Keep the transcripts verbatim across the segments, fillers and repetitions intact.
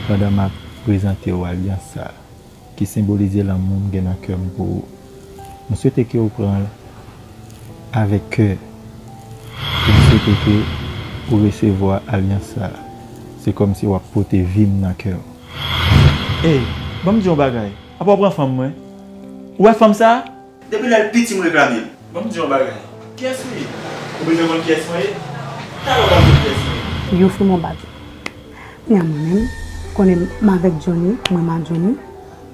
Pandan m ap prezante w alyans sa a, ki senbolize lanmou m gen nan kè m pou ou, m swete ke w pran l avèk kè, e m swete ke ou resevwa alyans sa a. Se kòmsi w ap pote vi m nan kè w. Ey, ban m di w yon bagay. Apa w pran fanm mwen? Ou wè fanm sa a? Depi lè l piti m reklame l. Ban m di w yon bagay. Kiyès ou ye? Ou bezwen konn kiyès mwen ye? Talè w pral konn kiyès mwen ye. Yo fè m yon bag. Kounye a mwen menm, konnen m avèk Johnny, mwen m ak Johnny,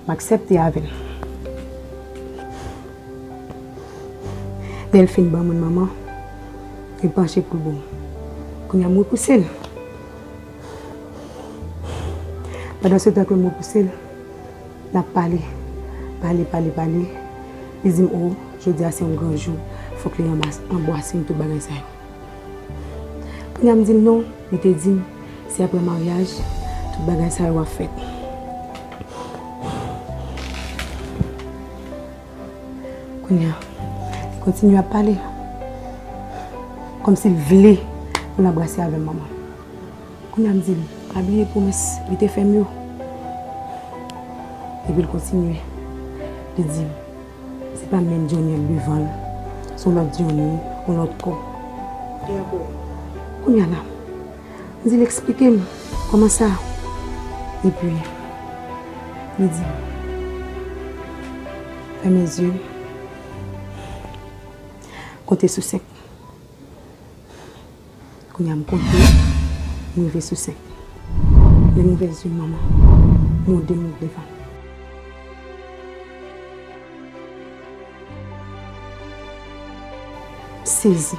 m aksepte avè l. Lè l fin ban mwen manman, li panche pou l ban m. Kounye a m repouse l. Pandan se tan ke m repouse l, n ap pale, pale, pale, pale. Li di m, o, jodi a se yon gran jou, fòk li anbas-, anbwase m, tout bagay sa yo. Kounye a m di l non, li te di m, se apre maryaj, tout bagay sa yo ap fèt. Kounye a, li kontinye ap pale, kòmsi l vle pou l anbrase avè m manman. Kounye a m di l, pa bliye pwomès li te fè m yo. Epi l kontinye, li di m, se pa menm Johnny devan l, se yon lòt Johnny, yon lòt kò. Kounye a la, m di l eksplike m kòman sa. Epi, li di m, fèmen zye, konte sou senk. Kounye a m konte, m rive sou senk. Lè m ouvè zye m, manman, m wè de moun devan m. M sezi.